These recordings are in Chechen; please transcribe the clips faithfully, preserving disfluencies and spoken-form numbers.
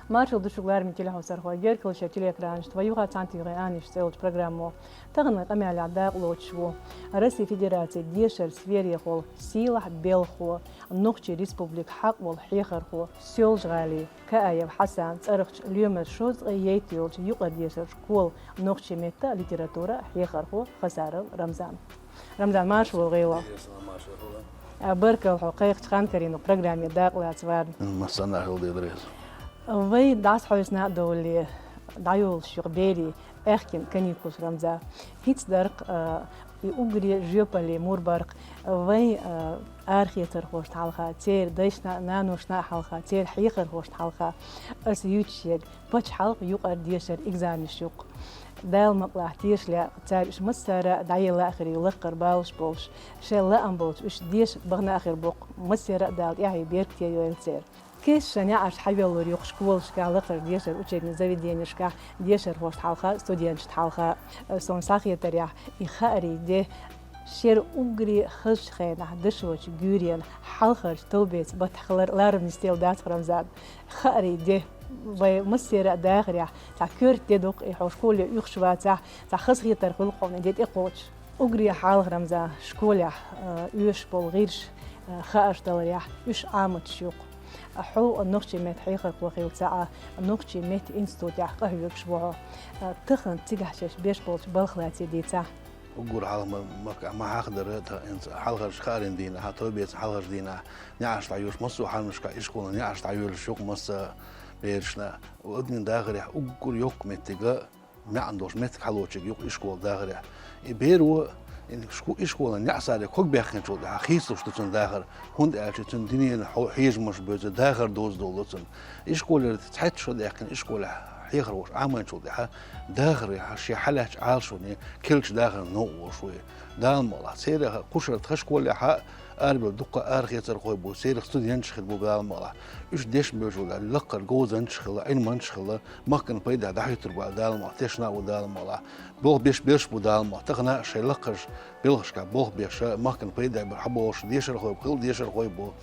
Маршал ду шуга, лараме телехьовсархой, геркалаш йола телеэкранаш тӀа ва юха цхьана тӀехьа «Ӏаьнаш» цӀи йолча программо. Таханлерча къамаьлах дакъа лоацаш ву Россе Федераце дешара сферехула сийлахь белхахо, Нохчий Республика хьакъ волча хьехархо, Соьлжа-ГӀалий Каев Хьасан цӀерагӀча лоьмара шовзткъе итт йолча юкъара дешара школа нохчий метта а, литература а хьехархо Хасаров Рамзан. Рамзан, марша вола гӀайгӀа. Марша вола. А, баркал хьо кхайкхача хана карийна программе дакъа лаца варна. Массанахьа хила деза реза. Вай дӀасахьовсийна а довлале, дӀайолалуш юкъа берий аьхкенна каникулаш, Рамзан. ХӀинца дар-кх, а, и уггаре жоьпалле мур бар-кх вай, а, арахецархошта хьалха, церан дайшна а, наношна а хьалха, церан хьехархошта хьалха аса ювцаш ерг паччахьалкхен юкъара дешара экзаменаш ю-кх. Дала мукъалахь, тешалехь цар уьш массара а дӀаелла а хир ю лакхара баллаш болаш, шоай лаам болча уьш деша бахна а хир бу-кх, массера а Дала тӀаьхье беркате йойла церан. Кест шоай наӀараш хьавеллар ю-кх школашкахь, лакхарча дешара учебни заведенешкахь, дешархошта хьалха, студенташта хьалха. Сона схьахетарехь, и хаарий де шера уггаре хазача хенахь дошоча гуьйренна хьалхарча товбеца баттахь хилар ларам нисделла дац-кх, Рамзан. Хаарий де вай массера а дахарехь, цхьа коьрта де ду-кх и, хьо школе оьхуш вацахь, цхьа хазахетар хуьлу-кх хьуна и де тӀекхочуш. Уггаре хьалха, Рамзан, школехь, а, оьшуш бола гӀирс, а, хаарш даларехь, уьш Ӏамадаш ю-кх. Хьо нохчий метта хьехархо хилча а, нохчий меттан институтехь къахьоьгуш ву хьо. А, тахан цигахь шаьш беш болча балха лаций дийцахь. Уггар хьалха ма, ма, ма хьахадара, та, хӀинца хьалхарча хаарийна дийнахьа, товбеца хьалхарча дийнахьа, наӀараш дӀайоьллуш, массо а хьарамашкахь ишколан наӀараш дӀайоьллуш ю-кх массо а берашна. Адамийн дахарехь уггар йоккха моттиг а, маьӀна долаш моттиг хьалочерг ю-кх ишкола дахарехь. И беро, и шко-, ишколан наӀарашца ког баьккхинчул тӀехьагӀа хийцалуш ду цун дахар, хӀунда аьлча цун дунен хьо-, хьежамаш бевза, дахар дозадовлу цун. Ишколера цхьайтта шо даьккхина ишколехь хьехархоша Ӏамайначул тӀехьагӀа дахарехь шен хьалаьцнача Ӏалашоне керлача дахарна новкъа волуш ву. Дала мукъалахь, церах кхушара тхан школехь а арабевлла дуккха а арахецархой бу, церах студенташ хир бу, Дала мукъалахь. Уьш дешна бевллачул тӀехьагӀа лакхара говзанчаш хилла, Ӏилманчаш хилла, махкана пайдехь дӀахьуьйтур бу, Дала мукъалахь, тешна а ву, Дала мукъалахь. Болх беш берш а бу, Дала мукъалахь, тахана а шайн лакхарча белхашкахь болх беш, махкана пайдехь бара хьаболуш дешархой бу, хилла дешархой бу.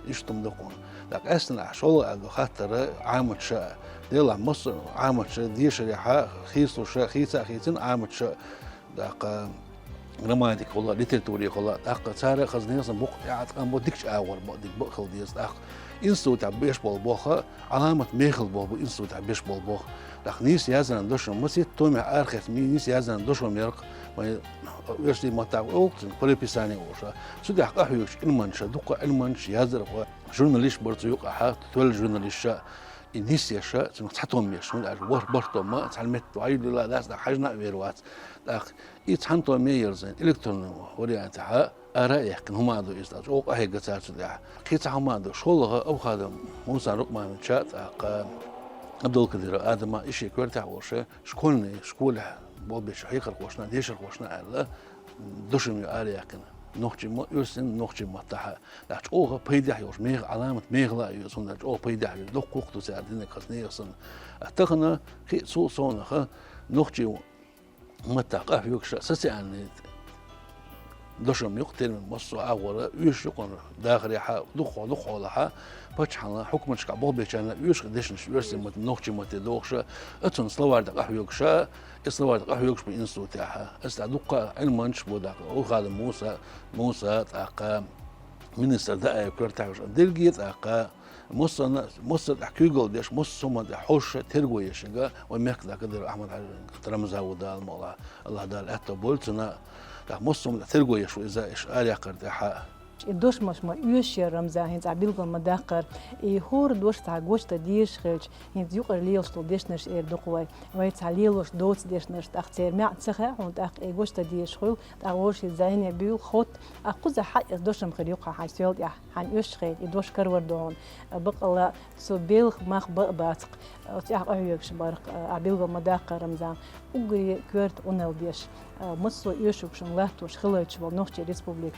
Иштта хӀума ду-кх хьуна. ТӀаккха къаьстина ахь шолгӀа аьлла ду хаттар Ӏамадашта а. Делахь, массо а Ӏамадаш дешарехь хийцалуш, хийца а хийцина Ӏамадаш, тӀаккха грамматикехула, литературехула, тӀаккха цара а хаза нехан санна букъ тӀеӀаткъам бу, дикача агӀор бу, дика бу а хила деза. ТӀаккха институтехь беш болу болх а Ӏаламат мехала болх бу, институтехь беш болу болх. ТӀаккха нийса яздаран дошам, масийтта томехь арахецна нийса яздаран дошам яр-кх, вайн оьрсийн маттахь олу цунах по расписанию олуш. Цу тӀехь къахьоьгуш Ӏилманчаш, дуккха а Ӏилманчаш, яздархой, журналисташ бара цу юкъахь, тоьлла журналисташ, и нисъеш, цунах цхьа том еш, хӀунда аьлча ворхӀ-бархӀ том цхьана метте вайилла дац, тӀаккха хьажна а вер вац. ТӀаккха и цхьана томе ерзийна, электронный вариантехь ара а яьккхина, хӀума а ду иза, тӀаккха чӀогӀа къахьегна цара цу тӀехь. Кхин цхьа хӀума а ду, шолгӀа Абухадов Мусан Рукъмановича, тӀаккха Абдулкадиров Адама, и шен коьртехь волуш, школьный, школехь болх бечу хьехархошна, дешархошна аьлла, дошам ю араяьккхина. Нохчийн ма-, оьрсийн, нохчийн маттахь а. ТӀаккха чӀогӀа пайдехь йолуш, меха-, Ӏаламат мехала а ю иза, хӀунда аьлча чӀогӀа пайдехь ю, дуккха а ду цара динарг хаза нехан санна. А тахана кхин а цул совнаха нохчийн маттахь къахьоьгуш а социальный дошам ю-кх термин, массо а агӀора оьшуш ю-кх хьуна, дахарехь а, дукхахьолахь, дукхахьолахь, паччахьалла, хьукматашкахь болх бечарна оьшуш дешнаш оьрсийн матте, нохчийн матте дохуш а, цунна словарь тӀе къахьоьгуш а, и словарь тӀе къахьоьгуш бу институтехь. Иза тӀаккха дуккха а Ӏилманчаш бу, тӀаккха Абухадов Муса, Муса, тӀаккха министр Даев коьртехь волуш, дерриге а тӀаккха массарна, массара тӀехь куьйгалла деш, массо а хӀуманна тӀехь хьожуш а, терго еш ерг а вайн мехкда Кадыров Ахьмад-Хьаьжин Рамзан ву, Дала мукъалахь, АллахӀ Дала аьтто бойла цунна. ТӀаккха массо а хӀуманна тӀехь терго еш ву иза, иштта араяьккхинарг тӀехь а. И дошамаш ма оьшуш яра, Рамзан, хӀинца ахь билгал ма даккхара. И хӀора дош цхьа гочдан дезаш хилча, хӀинца юкъара лелаш долу дешнаш эр ду-кх вай. Вай цхьа лелош доцу дешнаш, тӀаккха церан маьӀна ца хаьа хьуна, тӀаккха и гочдан дезаш хуьлу, тӀаккха вовшийн зӀене буьйлу, хотта, а кхузахь хьан иза дошам хир ю-кх хьайн соьла тӀехь, хьайна оьшуш хилча, и дош каравар ду хьуна. Бакъалла, цо белхан мах бан а бац-кх, оцу тӀехь къахьоьгуш бар-кх, ахь билгал ма даккхара, Рамзан. Уггаре коьрта Ӏуналла беш, массо а оьшург шуна латтош хилийташ волу Нохчийн Республикан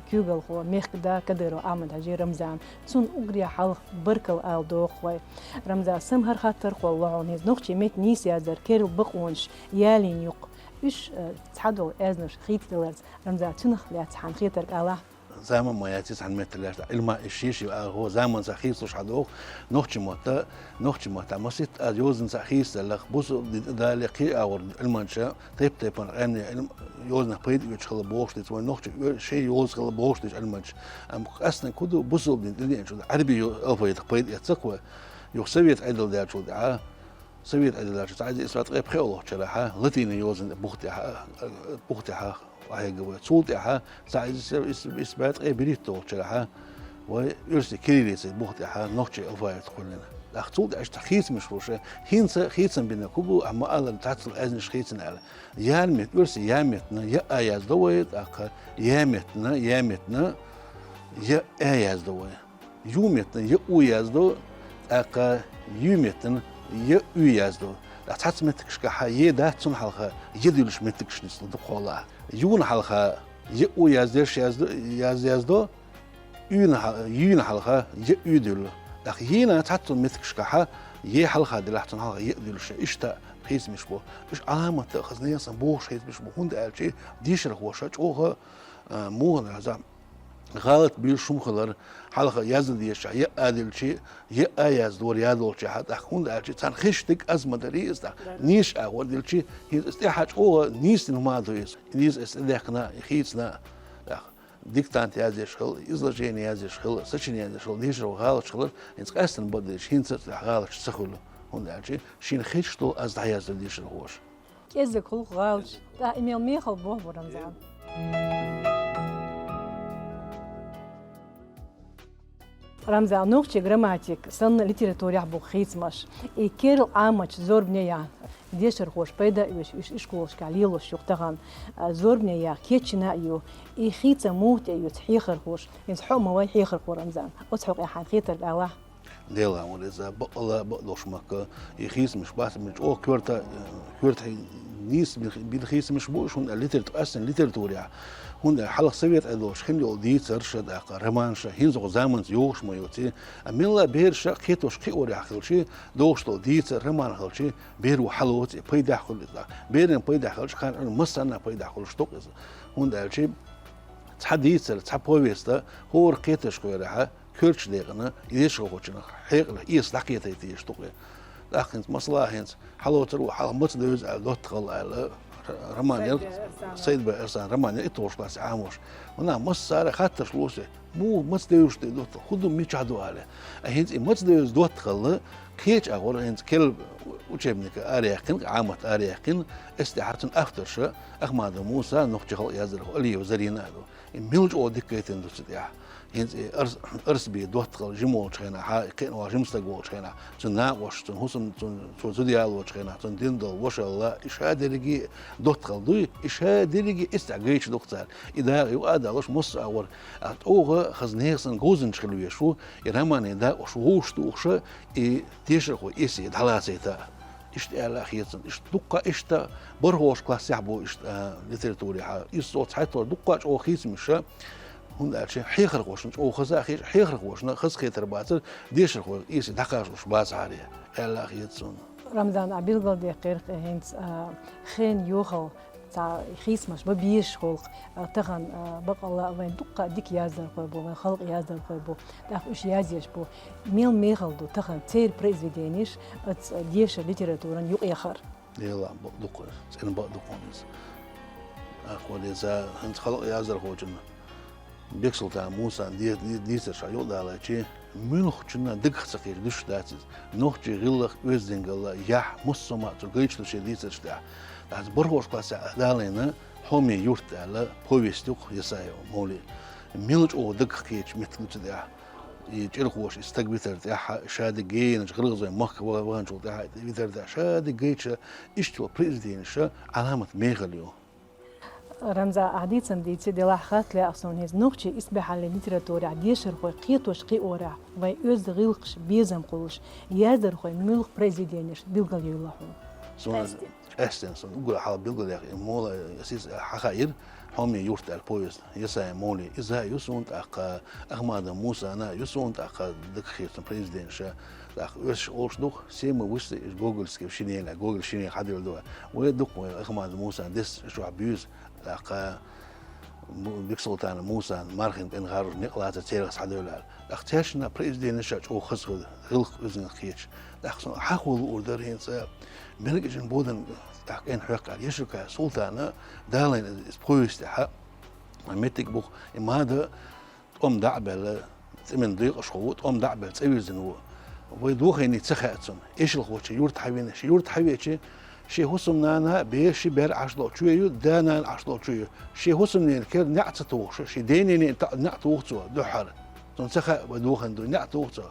куьйгалхо, мехкда Кадыров Ахьмад-Хьаьжин Рамзан. Цунна уггаре хьалха баркалла ала догӀу-кх вай. Рамзан, сама хӀара хаттар а хуьлу хьуна, хӀинца нохчийн меттан нийса яздаран керла бакъонаш ялийна ю-кх. Уьш, цхьадолу аьзнаш хийцадаларца, Рамзан, цунах лаьцна хьан хетарг алахь. Заман ма яц цхьан меттала лаьцна, Ӏилма иши ши агӀо, заманца хийцалуш хьадоху, нохчийн мотта, нохчийн мотта маситта аз йозанца хийцаллах, бусулба дин тӀе дале кхин агӀор Ӏилманча, тайп-тайпана къаьмнийн Ӏилм-, йозанах пайда оьцуш хила бохуш дийца, вайн нохчий шайн йоза хила бохуш дийца Ӏилманча. Амма къаьстина ку ду бусулба дин тӀе деанчул Ӏарбий йо-, алфавитах пайда эццакх вай, юха совет Ӏедал даьллачул тӀаьхьа, совет Ӏедал даьлча, цхьа иза исс бӀе ткъе пхиъ лохучу шарахь, латинийн йозанна бух тӀехь, бух тӀехь, охьегна вай. Цул тӀаьхьа, цхьа иза исс, исс бӀе ткъе берхӀитталгӀачу шарахь, вай оьрсийн кириллицин бух тӀехь нохчийн алфавит кхоьллина. ТӀаккха цул тӀаьхьа иштта хийцамаш луш, хӀинца хийцам бина кугу, амма алар цхьаццал аьзнаш хийцина аьлла. Я метта, оьрсийн я меттана, я а яздо вай, тӀаккха я меттана, я меттана, я а яздо вай. Ю меттана я у яздо, тӀаккха ю меттана я уь яздо. ТӀаккха цхьацца меттигашкахь е дац, цунна хьалха я дуьллуш меттигаш нислуш ду кхоллахь. Юна хьалха я у яздеш яздо, яз-, яздо, уьйна хьал-, юьйна хьалха я уь дуьллу. ТӀаккха йийна цхьацца меттигашкахь е хьалха делахь, цунна хьалха я дуьллуш. Иштта хийцамаш бу. Уьш Ӏаламат а хазна ясан бохуш хийцамаш бу, хӀунда аьлча дешархоша чӀогӀа, а, муха хаза гӀалат буьйсуш хӀума хилар, хьалха яздан дезачохь я а диллича, я а яздора я долчохь, тӀаккха хӀунда аьлча царна хиш дерг аз ма дарий иза тӀаккха. Нийса агӀор диллича, хӀинца иза тӀаьхьа чӀогӀа нийса дина хӀума ду иза. Нийса иза тӀедехкина, хийцина, тӀаккха диктант яздеш хила, изложение яздеш хила, сочинение яздеш хила, дешархо гӀалаташ хилар, хӀинца къаьстина бакъдерг хӀинца а тӀехь гӀалаташ ца хуьлу, хӀунда аьлча шена хиш долу аз дӀаяздо дешархоша. КӀезиг хӀуллакх гӀалаташ. ТӀаккха и мел мехала боху бу, Рамзан. Рамзан, нохчийн грамматика санна литературехь бу хийцамаш. И керла Ӏамачу зорбане ян дешархоша пайда а оьцуш, уьш ишколашкахь лелош ю тахана, а, зорбане ян кечйина а ю. И хийцам муха тӀе оьцу хьехархоша? ХӀинца хьо а ма вай хьехархо, Рамзан. Оцу хьокъехь хьайн хетарг алахь. Делахь вара иза бакъалла а бакъдолуш ма-кха, и хийцамаш бац, мел чӀогӀа коьрта, коьрта хьи-, нийса бина, бина хийцамаш бу уьш, хӀунда аьлча литерату-, аса литературехь. ХӀунда аьлча хьалха совет Ӏедалша хин йолу дийцарш а, тӀаккха романаш а, хӀинца хӀокху заманца йогӀуш ма ю ци. А мелла а бераш а кхетош кхиорехь хилчи, догӀуш долу дийцар, роман хилчи, беро хьалоцу и, пайдехь хуьлу иза. Беран пайдехь хилча, кхана Ӏуьйранна массарна а пайдехь хуьлуш ду-кх иза. ХӀунда аьлча цхьа дийцар, цхьа повесть а хӀора кхеташ кхоьрехь, коьртачу декъана, и дешархочунна хьекъале эса дӀакхетийта езаш ду-кх и. ТӀаккха хӀинца, масала, хӀинца хьалоцур ву, хьалха маца девза аьлла доттагӀалла аьлла, р-, роман яра, Сайд-бей Арсанов. Сайд-бей Арсанов роман яра итт-кхоалгӀачу классехь Ӏамош. Ванах массара а хаттарш лоьцу, муха маца девзаш ду и доттагӀалла, хӀун ду, мичахь ду аьлла. А хӀинца и маца девза доттагӀалла кхечу агӀор хӀинца керла учебник араяьккхина, Ӏамат араяьккхина, эс тӀехь цуьнан авторша Ахмадов Муса, нохчийн халкъан яздархо, Алиева Зарина а ду. И мила чӀогӀа дика гайтина ду цу тӀехь. ХӀинца и Арс-, Арсби доттагӀалла жима волчу хенахь, и кхиъна ван жима стаг волчу хенахь, цуьнан накъош, цуьнан хӀусамна, цуьнан, цо зуда ялочу хенахь, цуьнан дин долу вашалла, и ша дерриге а доттагӀалла дуй, и ша дерриге а эс тӀехь гайташ ду-кх цара. И дакъа юкъа а далуш, массо а агӀор, а, чӀогӀа хаза нехан санна говзанча хила везаш ву, и романийн дакъош вовшах тухуш а, и дешархой эсе дӀалацийта а. Иштта аьлла а хета суна. Иштта дуккха а иштта бархӀалгӀачу классехь бу иштта, а, литературехь. Иза со цхьайтталгӀа дуккха а чӀогӀа хийцамаш а, хӀунда аьлча хьехархошна чӀогӀа хаза а хеташ, хьехархошна хазахетар бацара, дешархой эсе дӀакхачалуш бацахьара, аьлла а хета суна. Рамзан, ахь билгалдаьккхира хӀинца, а, хенан йохалла цхьа хийцамаш бан безаш хуьлу-кх, а, тахана, а, бакъалла а вайн дуккха а дика яздархой бу, вайн халкъан яздархой бу, тӀаккха уьш язъеш бу. Мел мехала ду тахана церан произведенеш оцу дешаран литературан юкъа яхар? Делахь бакъ ду-кх, цӀена бакъ ду-кх хьуна иза. Ахь хӀун деза, хӀинца халкъан яздархочунна Бексултан Мусан де-, де-, дийцарш юкъадалайчи, муьлххачунна дагах ца кхеташ дуьсуш дац иза. Нохчийн гӀиллакх, оьздангалла, яхь, массо а ма цо гайташ ду шен дийцарш тӀехь. ТӀаккха бархӀалгӀачу классехь далийна «Хьоме юрт» аьлла повесть ю-кх Ясаев Мовлин. Мила чӀогӀа дагах кхеташ меттиг ду цу тӀехь. И чӀирхоша и стаг витар тӀехь, ша дерг геначу гӀиргӀазойн махка ва-, ваханчул тӀехь, и витар тӀехь ша дерг гайташ, иштта йолу произведенеш Ӏаламат мехала ю. Рамзан, ахь дийцина дийци, делахь хатта лаьа суна хӀинца, нохчийн исбаьхьаллин литературехь дешархой кхетош кхиорехь, вайн оьзда гӀиллакхаш безам кхуллуш, яздархойн муьлхха произведенеш билгалйевлла хьуна? Суна къаьстина. Къаьстина суна уггар хьалха билгалъяьккхина, и мола, ас иза хьахаийра, «Хьоме юрт» аьлла повесть, Ясаев Мовлин. Иза а ю суна, тӀаккха Ахмадов Мусана а ю суна, тӀаккха дагах кхеташ произведенеш. ТӀаккха оьрсаша олуш ду-кх, «Все мы вышли из гогольской шинели», Гоголь шинель хьаделла ду. Вай ду-кх вай Ахмадов Мусан дес чохь буьйса, тӀаккха Му-, Бексултана Мусана, мархин пенхаруш никълаца церас хьадевлар. ТӀаккха цаьршинна произведенеш чӀогӀа хаза хилла, гӀиллакх-оьздангалла кхеташ. ТӀаккха со хьахо луур дара хӀинца, Бенкежин Бодан, тӀаккха кӀен хьоькхар, Ешуркай Султана далайн из повесть хьа, меттиг бух, и мада тӀом дӀа а баьлла, цӀимин декъашхо ву, тӀом дӀа а баьлла, цӀа вирзина ву. Вай дохайни ца хаьа цунна. Эшелхочун юрта хьавена, ши юрта хьавечи, ши хӀусамнана бе ши бер Ӏаш долчу ю, да-нана Ӏаш долчу ю. Ши хӀусамнена кер неӀ ца тухуш, ши денене та-, неӀ туху цо, дуьххьара. Цунна ца хаьа вай дохайн дуй, неӀ туху цо.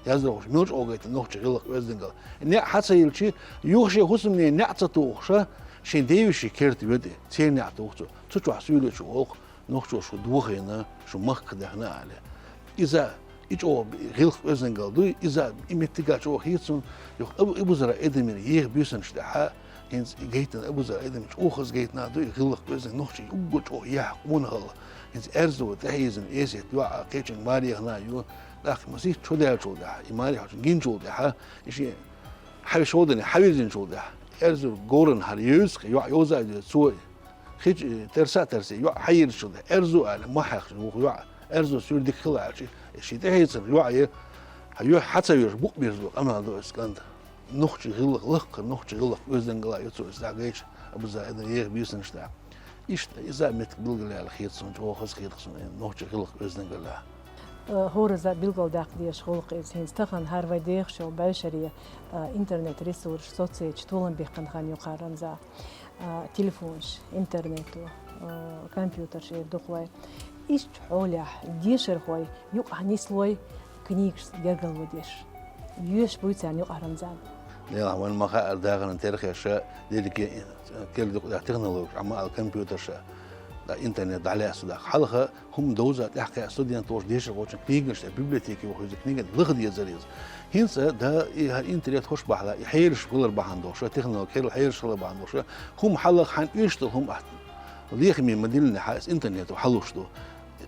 Яздархуш, милча гӀо гайта нохчи гӀиллакх-оьздангалла. НеӀ хьа ца йилчи, юха ши хӀусамнена неӀ ца тухуш, шин девиши керта веди, церан неӀ туху цо. Цу чохь суьйле чу гӀолх, нохчо шу дохийна, шу махка даьхна аьлла. Иза, и чӀогӀа гӀиллакх-оьздангалла дуй, иза и меттига чӀогӀа хийцун, юха Абу-, Абузара Эдамин еха буьйсанаш тӀехьа, хӀинца и гайтина Абузара Эдам чӀогӀа хаза гайтина дуй, и гӀиллакх-оьздангалла нохчий уггар чӀогӀа яхь къонахалла. ХӀинца аьрзу тӀехьийзина эсет йоӀ а кхечун маре яхна ю, тӀаккха масийтта чу даьллачул тӀехьа, и маре хьочун гинчул тӀехьа, и ши хьави шовдане хьавирзинчул тӀехьа, аьрзу говран хьара йевза кхи йоӀ йовза а йоьду цо, Хич, э, терса а терси, йоӀ хьайирчу, аьрзу аьлла, ма хьаьхча, вуха йоӀ, аьрзу суьр дика хила аьлчи, ши тӀехьийцар йоӀ е, хьан юьхь хьа ца веш, букъ бирзо, къамел ду ас кӀант. Нохчи гӀиллакх, лаккха нохчи гӀиллакх, оьздангалла ю цо, ас дӀа гайча, Абуза эдан еха бийсанаш да. Иштта, иза меттиг билгалъяьлла хета суна, чӀогӀа хаза хета суна, э, нохчи гӀиллакх, оьздангалла. Э, хӀораза билгалдаккха дезаш гӀуллакх иза хӀинца тахана хӀара вай дехаш йолу бӀешаре, э, интернет-ресурс, соцсеташ толам баьккхина хан ю кхара, Рамзан. А, телефонаш, интернето, а, компьютерш эр ду-кх вай. Иштта хьолехь дешархой юкъахь нислой книгаш гергарло деш. Йоьш буй царна юкъахь, Рамзан. Делахь вайна ма хаьара, дахаран терхеша, дерриге, э, керла юкъа технологеш, Ӏама ала компьютерша, да, интернет дӀалаьцна даха. Хьалха ХӀума довза тӀаьхьа кхаьа студент волчу дешархочун книгаш тӀе библиотеке вахийза книган лаха дезар иза. ХӀинца а, да, и хӀара интернет хӀуш бахьала, и хьелаш хилар бахьана долуша, технологи хьелаш хилар бахьана долуша, хӀума хьалха хьайн уьш долу хӀума атта лехаме ма-диллинехь, аса интернето хьалуш ду.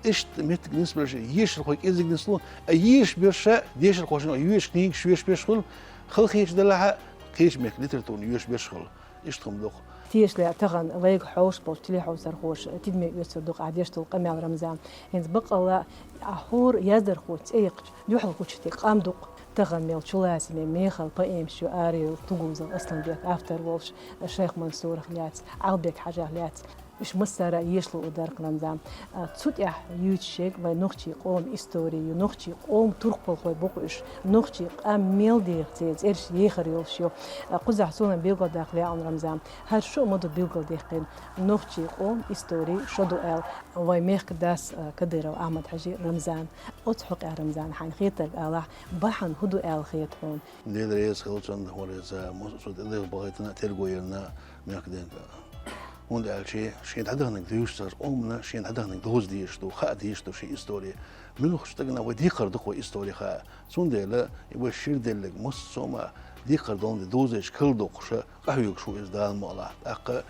Иштта меттиг нисбелша, ешархой кӀезиг нисло, а еш берша, дешархошна йоьш книгаш йоьш берш хуьлу, халахеташ делахьа, кхечу мехкан литературна йоьш берш хуьлу. Иштта хӀума доккху. Тешале тахана вайга хьовш болчу телехьовсархоша тидаме оьцур ду-кх ахь деш долу къамел, Рамзан. ХӀинца баккъалла а хӀора яздархочун цӀе яккхича, дуьхьал гучух тӀе къам ду-кх. Тахана мел чулацаме мехала поэмаш ю арайолу Тугузов Асланбек, автор волуш, Шайх Мансурах лаьцна, Ӏалбек Хьажах лаьцна. Уьш массара а ешало а дара-кх, Рамзан. А, цу тӀехь юьйцуш ерг вайн нохчийн къоман истори ю, нохчийн къоман турпалхой бу-кх уьш, нохчийн къам мел деха церан цӀераш ехар йолуш ю. А, кхузахь суна билгалдаккха лаьа, Рамзан. ХӀара шо а ма ду билгалдаьккхина, нохчийн къоман истори шо ду аьлла, вайн мехкан дас, а, Кадыров Ахьмад-Хьаьжин Рамзан. Оцу хьокъехь, Рамзан, хьайна хетарг алахь, бахьана хӀун ду аьлла хета хьуна? Дела реза хила цунна, хӀун реза, муьлхха а цо тӀедогӀу бахийтина, терго йина мехкан ден. ХӀунда аьлча шен дӀадаханарг дуьйцуш цара, къомана шен дӀадаханарг доза дезаш ду, хаа дезаш ду шен истори. Муьлххачу стагана вай декхар ду-кх вай истори хаа. Цундела и вай шира делларг массо а ма декхар долу де доза дезаш карладоккхуша, къахьоьгуш ву иза Дала мукъалахь. ТӀаккха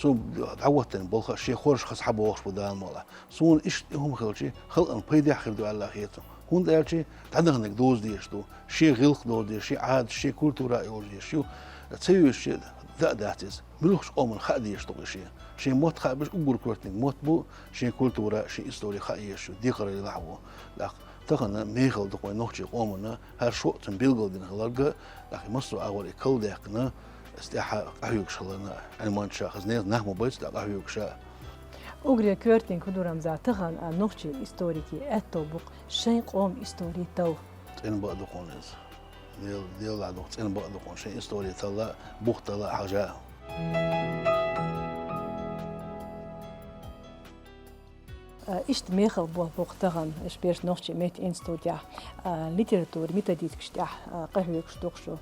цо дӀахӀоттийна болх а шен хорша хаза хьабогӀуш бу Дала мукъалахь. Суна иштта и хӀума хилча, халкъана пайдехь хир ду аьлла хета. ХӀунда аьлча дӀадаханарг доза дезаш ду, шен гӀиллакх доза дезаш, шен Ӏадаташ, шен культура а йолуш дезаш ю. Ца йоьшуче даа дац иза. Муьлххачу къомана хаа дезаш ду-кх и шен. Шен мотт хаа беш уггар коьртаниг мотт бу, шен культура, шен истори хаа езаш ю, декхарийлахь ву. ТӀаккха тахана мехала ду-кх вайн нохчийн къомана, хӀара шо а цунна билгалдина хиларга, тӀаккха массо а агӀор и калдаьккхина, аса тӀаьхьа къахьоьгуш хиларна, Ӏилманча а, хаза нах ма байца тӀаккха къахьоьгуша. Уггаре коьртаниг хӀун ду, Рамзан, тахана а нохчийн историкийн аьтту бу-кх шайн къоман истори талла. ЦӀена бакъ ду хьуна иза. Дел-, делахь ду-кх, цӀена бакъ ду хьуна шайн истори талла, бух талла хьажа. А, иштта мехала болх бу-кх тахана, аш берш нохчийн меттан институтехь, а, литература методичкаш тӀехь, а, къахьоьгуш ду-кх шу.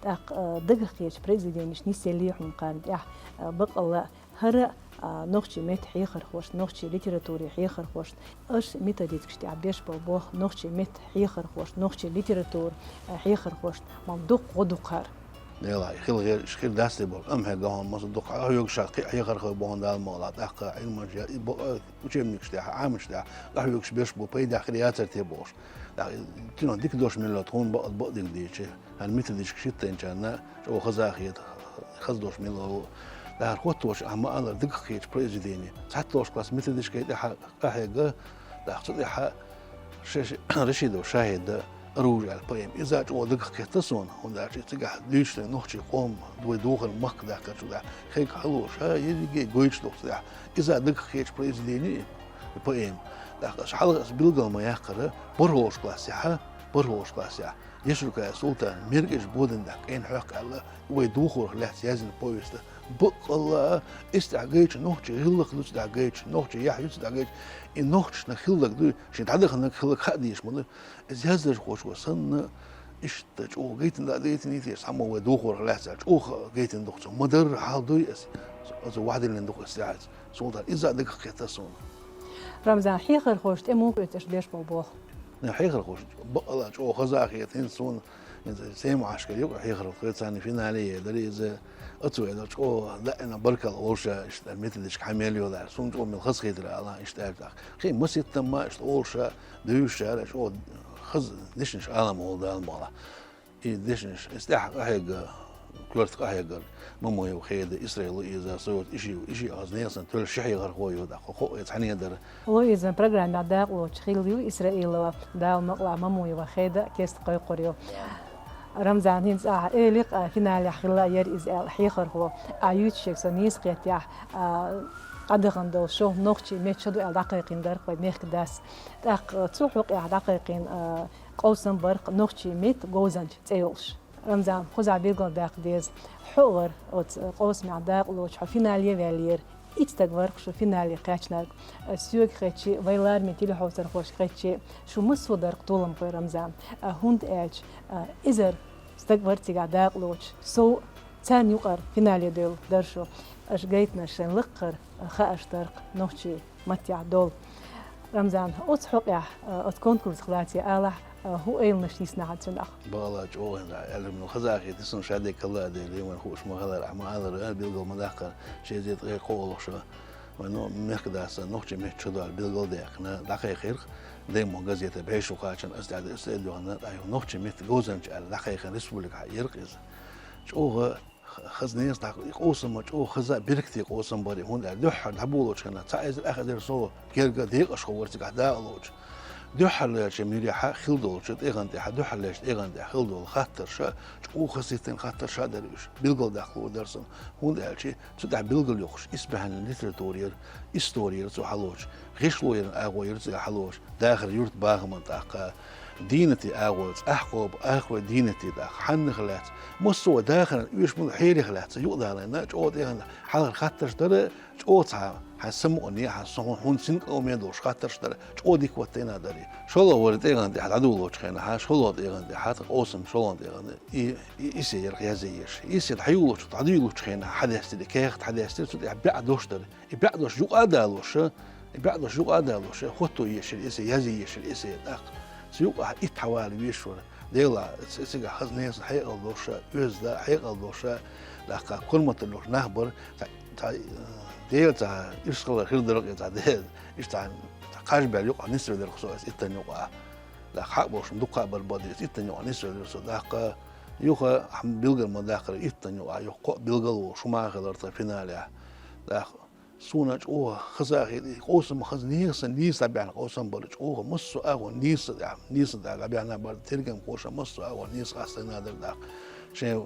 ТӀаккха, а, дагах кхечу произведенеш нисъеллий хьуна кхарна тӀехь, а, баккъалла а, хӀара, а, нохчийн меттан хьехархошна, нохчийн литературин хьехархошна, аш методичкаш тӀехь беш болу болх нохчийн меттан хьехархошна, нохчийн литературин, а, хьехархошна, ма дуккха гӀо ду-кх хӀара. Делахь, хила гӀерташ, хир дац те боху, амма хьегна хьуна, масал дукха къахьоьгуш а кхин а хьехархой бу хьуна Дала мукъалахь, тӀаккха Ӏилманча, я, и бо-, а, учебникаш тӀехь, Ӏамачу тӀехь къахьоьгуш берш бу, пайдехь хир яцара те бохуш. ТӀаккха, цуьнан дика дош мила тхуна бакъ-, бакъдерг дийча, хӀара методичкаш хӀиттайначарна чӀогӀа хаза а хета, хаза дош мила ву. Дахар хоттош а ма аллара дагахь кхечу произведени. ЦхьаьтталгӀачу класс методичкин тӀехь къахьегна, тӀаккха цу тӀехь Ш-, Ш-, Рашидов Шахьида «Оружие» аьлла поэма. Иза чӀогӀа дагахь кхетта суна, хӀунда аьлча цигахь дуьйцуш дерг нохчийн къоман вай духар махка дахкарчу тӀехь хӀинца хьалха ша ерриге гойтуш ду цигахь. Иза дагахь кхечу произведени и поэма. ТӀаккха аша хьалха аса билгал ма яьккхира, бархӀолгӀачу классехь, бархӀолгӀачу классехь Яшуркаев Султана «МеркӀажа боданехь кӀен хьоькху» аьлла, вай духарх лаьцна яздина повесть. Баккъалла а, иза тӀехь гайчу нохчийн гӀиллакх ду цигахь гайчу, нохчийн яхь ю цигахь гайчу, и нохчашна хилларг ду, шен дӀадаханарг хилларг хаа дезаш ма ду. Иза яздархочо санна, иштта чӀогӀа гайтина дӀа а дайтиний те, цхьаммо вай духарх лаьцна чӀогӀа гайтина ду-кх цо. Ма-дарра хьал дуй аса, аса вахдиллина ду-кх аса яхьаца. Султана иза дагахь кхетта суна. Рамзан, хьехархошна тӀе муха оьцу аша беш болу болх? Хьехархошна баккъалла а чӀогӀа хаза а хета хӀинца суна, хӀинца Сема Ӏашкар юкъа хьехархо, царна финале а елира иза, оцу вай ду чӀогӀа даима баркалла олуш а, иштта методичка хьан мел йолу аьлла, суна чӀогӀа мел хазахетира ала, иштта аьлла тӀаккха. Кхин а маситтамма иштта олуш а, девзаш а, чӀогӀа хаза дешнаш ала ма волу Дала мукъалахь. И дешнаш, иза тӀехь къахьегна, коьрта къахьегнарг Мамуева Хеда, Исраил Луиза, со йоцу иши, иши хаза нехан сан тоьлла ши хьехархо ю, тӀаккха кхо а цхьаьна дара. Луизан программехь дакъалоцуш хилла ю Исраилова, Дала мукъалахь Мамуева Хеда кеста кхойкхур ю. Рамзан, хӀинца ахьа элира, а, финалехь хилла а яра иза аьлла хьехархо, а, юьйцуш ерг со нийса кхеттехь, а, къадахана долу шо нохчийн меттан шо ду аьлла дӀакхайкхийна дара вай мехкан дас. ТӀаккха цу хьокъехь дӀакхайкхийна, а, къовсам бара-кх нохчийн меттан говзанча цӀе йолуш. Рамзан, кхузахь билгалдаккха деза. Хьо а вара оцу къовсамехь дакъалоцуш, хьо финале а ваьллера. Итт стаг вара-кх шу финале кхаьчнарг. Соьга хетча, вай лармийн телехьовсархошка хетча, шу массо а дара-кх толамхой, Рамзан. ХӀунда аьлча эзар стаг вара цигахь дакъалоцуш. Сов царна юкъара финале девлла дара шу. Аша гайтинарш шайн лакхара хаарш дара-кх нохчийн маттехь долу. Рамзан, оцу хьокъехь, а, оцу конкурсах лаьцна алахь, а, хӀун ойланаш йисна хьан цуьнах? Бала чӀогӀа аьлла, мел хазахетта, сан шадерг хилла а дела, вайн хууш ма хилара, ахь ма аллара, билгал ма даккхара, ши эзар ткъе кхоалгӀа шо. Вайн, ну, мехкадас нохчийн меттан шо ду аьлла билгал а даьккхина, дӀакхайкхира-кх, «Даймохк» газетехь бӀе шо кхачарна, аса тӀаьхьа, аса тӀе а дуьхьал, тӀаккха нохчийн меттан говзанча аьлла дӀакхайкхина, республикехь яра-кх иза. ЧӀогӀа хаза нехан, тӀаккха и къовсам а чӀогӀа хаза а, беркате къовсам бара, хӀунда аьлча дуьххьара дӀаболочу хенахь цхьа эзар ах эзар сов герга декъашхо вара цигахь дакъалоцуш. Дуьххьарлерчу мирехь хилла долчу тӀегӀан тӀехь, дуьххьарлерчу тӀегӀан тӀехь хилла долу хаттарш а, чӀогӀа хазахетта хаттарш а дара уьш. Билгалдаккха лууш дара суна, хӀунда аьлча цу тӀехь билгалйоккхуш исбаьхьаллин литература яра, истори яра цу хьалочу, гӀишло яран агӀо яра цигахь хьалочу, дахаран юьртан бахаман, тӀаккха дийнатийн агӀо, цӀахь кхобу, ахархой дийнатийн, тӀаккха хьаннах лаьцна, массо а дахаран оьшуш болу хьерех лаьцна юкъадалийна, чӀогӀа тӀегӀан хьалхара хаттарш дара, чӀогӀа цхьа хьайн самукъане, хьан со хьуна синкъовламе долуш хаттарш дара, чӀогӀа дика хӀоттийна дара. ШолгӀа вара тӀегӀан тӀехь дӀадолочу хенахь, шолгӀа тӀегӀан тӀехь, къовсам шолгӀа тӀегӀан, и, и, эссе яра-кх язъеш. Эссе дӀадуьйлучу, дӀадуьйлучу хенахь хьадаьстира, и кехат хьадаьстира, цу тӀехь бӀе дош дара. И бӀе дош юкъа а далош, и бӀе дош юкъа а далош, хӀотто езаш яра эссе, язъе езаш яра эссе, тӀаккха цу юкъахь итт хьавала везаш вара. Делахь, ц-, цигахь хаза нехан сан хьекъал долуш, оьзда хьекъал долуш, тӀаккха корматалла йолуш нах бара, цхьа, цхьа, э, Дела цхьа ирс хилар хир дара-кх, цхьа Дела, иштта цхьа, цхьа кхаж баьлла юкъахь нисвелира-кх со аса иттанна юкъахь. ТӀаккха хьа а болуш, дуккха а бара бакъдерг, иттанна юкъахь нисвелира со. ТӀаккха юха ахь билгал ма даккхара, иттанна юкъахь юха кхоъ билгал а волуш хӀума хилира тхан финалехь. ТӀаккха суна чӀогӀа хаза а хета, и къовсам хаза, нехан сан нийса дӀабаьхьна къовсам бара, чӀогӀа массо а агӀор нийса дӀа-, нийса дӀа-, дӀабаьхьна бара, тергамхоша массо а агӀор нийса къастийна дара тӀаккха. Шен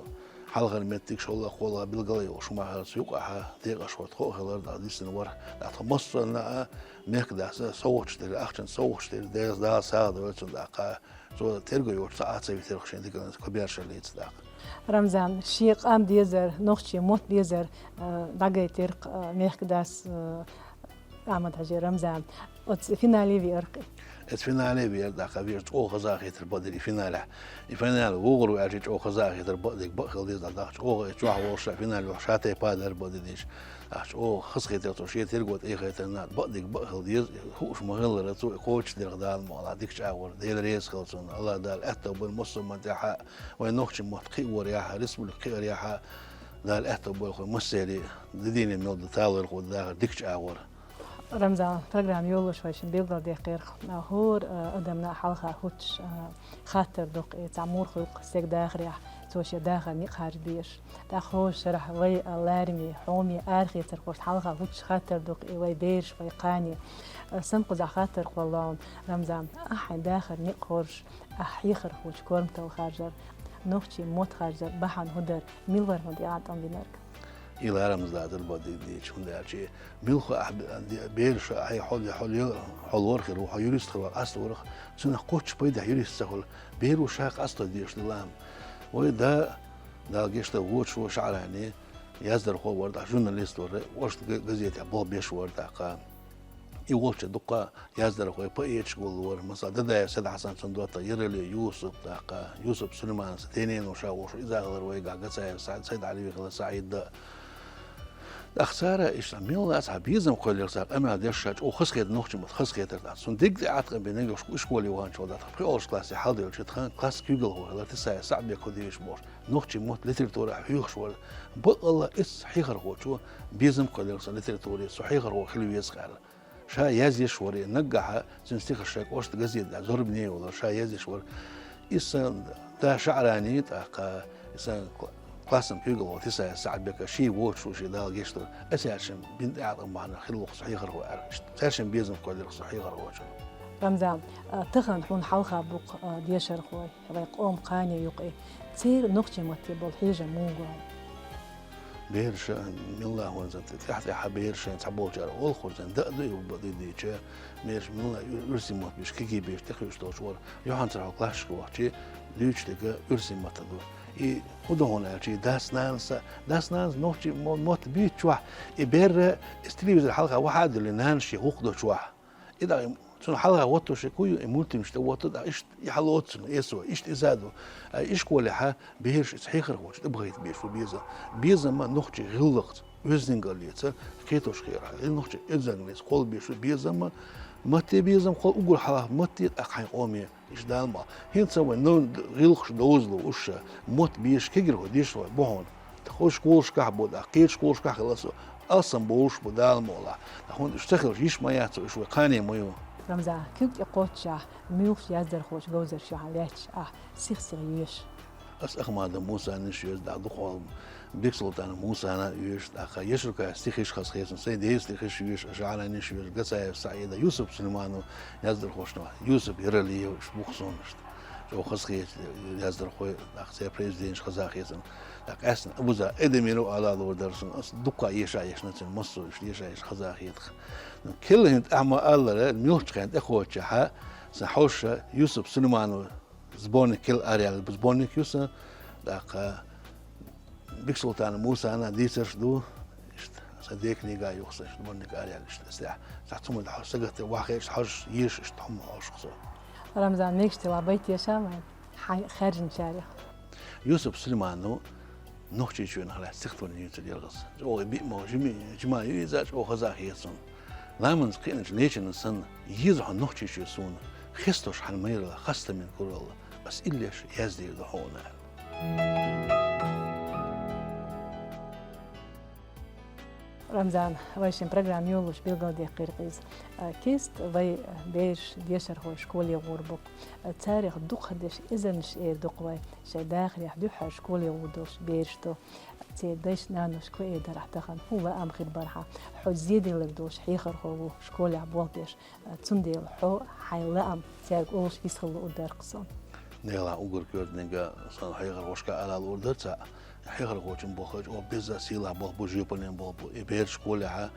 хьалхара меттиг, шолгӀа, кхоалгӀа билгал а йолуш хӀума хилира цу юкъахь, декъашхо тхо а хилар, тӀаккха дисина вара. ТӀаккха тхо массарна а мехкадас совгӀаташ дира, ахчанца совгӀаташ дира, Дела, Дала сагӀа дойла цунна тӀаккха. Цо терго йоцуш цхьа а ца витира-кх шен диканца, кхо бершаллица тӀаккха. Рамзан, шен къам дезар, нохчийн мотт дезар, а, дӀагайтира-кх, а, мехкадас, а, Ахьмад-Хьаьжин Рамзана. Оцу финале веара-кх и. Оцу финале веара, тӀаккха веара, чӀогӀа хаза а хетара бакъдерг и финалехь. И финале вогӀур ву аьлча, чӀогӀа хаза а хетара бакъдерг, бакъ хила деза, тӀаккха чӀогӀа и чохь волуш а финале юха ша тайпа дара бакъдерг дийша. ТӀаккха чӀогӀа хазахетара цо шен терго тӀехӀоьттина, бакъдерг бакъ хила деза, хууш ма-хиллара, цо и кхочушдира-кх Дала мукъалахь дикачу агӀор, Дела реза хуьлда цунна, АллахӀ Дала аьтто бойла массо а меттехь а, вайн нохчийн мотт кхиорехь а, республика кхиорехь а, Дала аьтто бойла вай массеран а, де дийне мел ду талорхо дахар дикачу агӀор. Рамзан, программа йолалуш вай шин билгалдаккхарх, а, хӀора, а, адамна хьалха хӀуттуш, а, хаттар ду-кх, э, цхьа мур хуьлу-кх стеган дахарехь, цо шен дахар некъ харжа безаш. ТӀаккха хӀора шарахь вай, а, лараме, хьоме, арахецархошна хьалха хӀуттуш хаттар ду-кх, э, вай бераш, вай кхане. А, сан кхузахь хаттар кхоллалун, Рамзан, ахь хьайн дахар некъ хоржуш, ахь хьехархочун корматалла харжар, нохчийн мотт харжар бахьана хӀун дара, мила вара хьуна тӀеӀаткъам бинарг? И ларамаза дацар бакъдерг дийцича, хӀунда аьлча муьлхха ахь бе-, де-, бераш, хьо, хьо, хьо лорахь хир ву, хьо юрист хир ву, къасто варах, цунах кхоччуш пайдехь юрист ца хуьлу, беро ша къасто дезаш ду лаам. Вай да, Дала гечдойла, вочу ву ШаӀрани, яздархо вара, тӀаккха журналист вара, оштта га-, газетехь болх беш вара тӀаккха. И волчу дуккха яздархой, поэташ гуллу вара. Масала, Дадаев Саидхьасан, цунна доттагӀа, Яралиев Юсуп, тӀаккха Юсуп Сулайманов, сан денене ша вуьйш ву, иза хилар вайгахь, Гацаев Са-, Сайд-Ӏаьлиев хилар, СаӀид а. ТӀаккха цара иштта милла цхьа безам кхоьллира, цара къамел деш, ша чӀогӀа хазахетар, нохчийн мотт хазахетар тӀаккха. Цунна дерриг тӀеӀаткъам бинарг, ишколе ваханчохь, тӀаккха пхоьалгӀачу классе хьалдевлча, тхан классан куьйгалхо хилар Тесаев СаӀдбек, хӀун дийш бохуш, нохчийн мотт литературехь хьоьхуш вара. Баккъалла, иза хьехархочо безам кхоьллира сан литературе, со хьехархо хила веза-кх аьлла. Ша язъеш вара, и наггахь цуьнан стихаш шайн кӀоштан газетехь, Зорбане йолу, ша язъеш вара. И сан да ШаӀрани, тӀаккха и сан кла-, классан куьйгалхо Тесаев СаӀдбек, шен вочу ву, шен Дала гечдойла, аса аьлла шен бина тӀеӀаткъам бахьана хилла-кх со хьехархо аьлла. Иштта цаьршимма безам кхоьллира-кх со хьехархочун. Рамзан, а, тахана хьуна хьалха бу-кх, а, дешархой, вай къоман кхане ю-кх и. Церан нохчийн матте болу хьежам муха го? Бераш, милла хӀунза тӀаьхьа-тӀаьхьа бераш шайн цхьаболчара олу хӀунза, дан а ду и бакъдерг дийцича, бераш милла уьр-, уьрсийн мотт беш, кегий беш тӀекхуьуш долуш вара. Юьхьанцара хьо классашка вахча, дуьйцуш дерг уьрсийн маттахь ду. И хӀун ду хьуна аьлча, и дас-нанас а, дас-нанас нохчийн мо-, мотт буьйцучохь, и бер, иза телевизор хьалха вахьа а дуьллий, нанас шен гӀуллакх долчохь. И дӀа, цунна хьалха хӀоттош хӀун ю, и мультфильмаш тӀе хӀотту, дӀа иштта и хьалоцу цунна, эсо, иштта иза а ду. А ишколехь бераш иза хьехархочуьнга тӀебахийта безаш бу безам. Безам а нохчийн гӀиллакхца, оьздангаллица, кхетош хиларх, и нохчийн оьздангаллица кхолла безаш бу безам а, матте безам кхолла, уггар хьалха матте, тӀаккха хьайн къоме. Иштта Дала мукъ лахь. ХӀинца вайн нов-, гӀиллакхаш довза лууш, мотт безаш кегийрхой, дешархой бу хьуна. Тхан школашкахь бу, тӀаккха кхечу школашкахь хилла со, алсам болуш бу, Дала мукъ лахь. ТӀаккха хӀунда уьш ца хилча, йиш ма яц уьш, вай кхане ма ю. Рамзан, куьг тӀе кхоччушехь, муьлхачу яздархочун говзарш юьхьа лаьтташ ахь сих-сиха йоьшу? Ас Ахмадов Мусана йиш йоьшу, тӀаккха дукха хьо-, Бексултанов Мусана йоьшу, тӀаккха Яшуркаев стихаш хазахета суна, сайн ден стихаш йоьшу, ШаӀрани йиш йоьшу, Гацаев СаӀида, Юсуп Сулайманов, яздархошна, Юсуп Яралиев, уьш бу-кх суна иштта. ЧӀогӀа хазахета яздархой, тӀаккха церан произведенеш хазахета суна. ТӀаккха къаьстина Абуза Эдемиров ала луур дара суна, ас дуккха а еша-ешна цуьнан, массо а уьш еша-еш хазахета-кх. Ну, кхин хӀинца ахь ма-аллара, муьлххачу хенахь тӀекхоччушехь, сан хьоша Юсуп Сулайманов сборник кхин араяьлла, сборник ю сан, тӀаккха Бексултанов Мусана дийцарш ду, иштта, сан ден книга ю-кх сан, иштта, сборник араяьлла, иштта, аса тӀехь. Цхьа цхьа хӀума хьо сагатде вахьа хеташ, хьожуш, еша, иштта хӀума хьожуш-кх со. Рамзан, мегаш тилла байтеша вайн хьайн хаьржинчарех? Юсуп Сулайманов Нохчийчоьнах лаьцна стихотворени юьйцур яра иза. ЧӀогӀа биъ мо жима, жима ю иза, чӀогӀа хазахета суна. Ламанца кхиъначу лечанна санна, еза хьо Нохчийчоь суна, хестош хьан майралла, хастамийн куралла, ас иллеш яздийр ду хьуна аьлла. Рамзан, вай шин программа йолалуш билгалдаьккхира-кх иза. А, кеста вай, а, бераш, дешархой школе гӀур бу-кх. А, царах дукхахдерш эзарнаш эр ду-кх вай, шайн дахарехь дуьххьара школе гӀур долуш бераш ду. Церан дайша-наношка кхуьур дарахь тахана хӀун лаам хир бара хьан? Хьо зеделларг долуш хьехархо ву, школехь болх беш. Цундела хьо хьайн лаам цаьрга олуш, иза хила луур дара-кх суна. Делахь уггар коьртаниг сан хьехархошка ала луур дара цхьаъ. Хьехархочун болх чӀогӀа беза, сийлахь болх бу, жоьпаллин болх бу. И бераш школехь,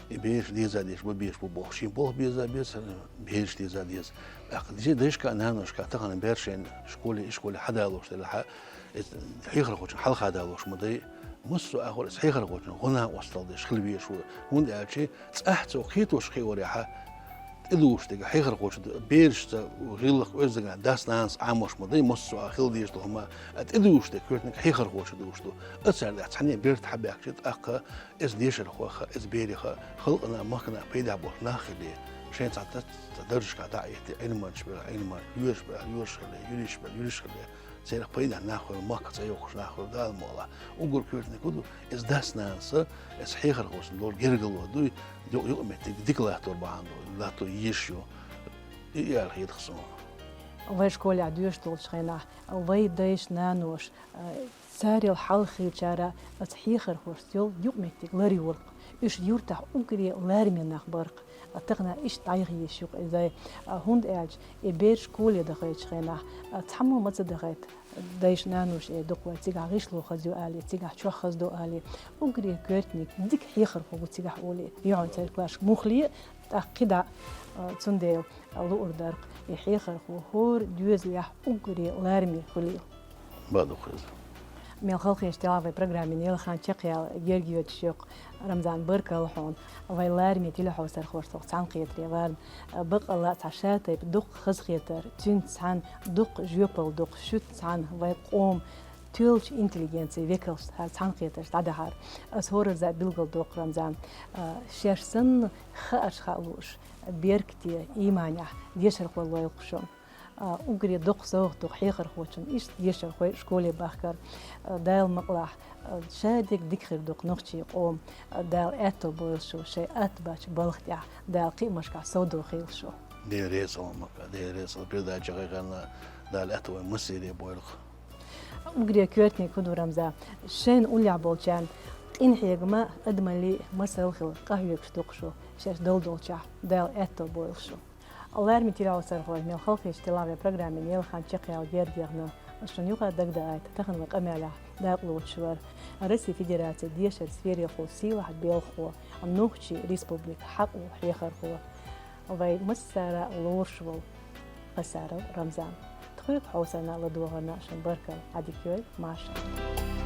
и бераш деза дезаш бан безаш бу боху. Шен болх беза беза, бераш деза деза. ТӀаккха дайшка а, наношка а тахана бераш шайна школе, ишколе хьадалош делахь, иза хьехархочун хьалха далош ма дай. Массо а агӀор иза хьехархочун гӀо-накъосталла деш хила везаш ву. ХӀунда аьлча цӀахь цо кхетош кхиорехь, тӀедугӀуш дерг хьехархочун ду. Берашца гӀиллакх, оьздангалла дас-нанас Ӏамош ма дай, массо а хила дезаш долу хӀума, а тӀедугӀуш дерг коьртаниг хьехархочун дугӀуш ду. Цара тӀехь цхьаьна берт хьабаьхкича, тӀаккха иза дешархойх а, иза берех а, халкъана а, махкана а пайда болуш нах хилий, шайн цхьа дац, цхьа даржашка дӀа а хӀиттий, Ӏилманчаш бен, Ӏилманчаш, йоьрзуш бен, йоьрзуш хилий, юристаш бен, юристаш хилий, Церах пайдехь нах хуьлу, махках цӀе йоккхуш нах хуьлу, Дала мукъалахь. Уггар коьртаниг хӀун ду? Иза дас-нанас, иза хьехархошна долу гергарло дуй, юкъ-, юкъаметтиг дика латтор бахьана ду, латто езаш ю. И аьлла хеташ суна. Вай школехь доьшуш долчу хенахь, вай дайша-наноша, а, царел хьалха хиллачара оцу хьехархошца йолу юкъаметтиг ларйолу-кх. Уьш юьртахь уггаре лараме нах бара-кх. А, тахана иштта дӀайха езаш ю-кх иза. А, хӀунда аьлча и бераш школе дахийтучу хенахь, а, цхьаммо ма ца дахийта, дайша-наноша эр ду-кх вай, цигахь гӀишло хаза ю олий, цигахь чохь хаза ду олий. Уггаре коьртаниг дика хьехархо ву цигахь олий. Юьхьанцара классашка муххале а, тӀаккха кхидӀа а, цундела луур дара-кх и хьехархо хӀора доьзалехь уггаре лараме хуьлийла. Бакъ ду-кх иза. Мел халахеташ делахь вай программин ялхан чекхъяла герга йоьдуш ю-кх, Рамзан, баркалла хьуна. Вай лараме телехьовсархошца цхьаьнакхетаре варна, баккъалла а цхьа шатайпа дуккха хазахетар, цуьнца цхьаьна дуккха жоьпалла дуккха, шуьца цхьаьна вай къоман тоьллачу интеллигенцин векалш хӀара цхьаьнакхетарш дӀадахьара. Ас хӀоразза билгалдоккху, Рамзан, а, шаьш санна хаарш хаа лууш, беркате, ийманехь дешархой лойла-кх шуна. А, уггаре доккха совгӀат ду-кх хьехархочунна иштта дешархой школе бахкар. А, Дала мукъалахь, а, ша дерг дика хир ду-кх нохчийн къоман. А, Дала аьтто бойла шу шайн атта баьчу балха тӀехь, Дала кхиамашкахь совдохийла шу. Дела реза хуьлда, Дела реза хуьлда, передача гӀайгӀанна, Дала аьтто вайн массеран бойла-кх. Уггаре коьртаниг хӀун ду, Рамзан, шайна уллехь болчарна къинхьегаман, адамаллин масал хила къахьоьгуш ду-кх шу шаьш дала долчохь. Дала аьтто бойла шу. Лараме телехьовсархой, мел халахеташ делахь вай программин ялхан чекхъяла герга яхна, ас шуна юха дагадоуьйту, тахана вай къамелехь дакъа лоцуш вара Россин Федерацин дешаран сферехула сийлахь белхахо, Нохчийн Республикан хьакъ волу хьехархо, вай массара а лоруш волу Хасаров Рамзан. Тхоьга хьовсарна а ладогӀарна а шуна баркалла, Ӏадика йойла, маршалла.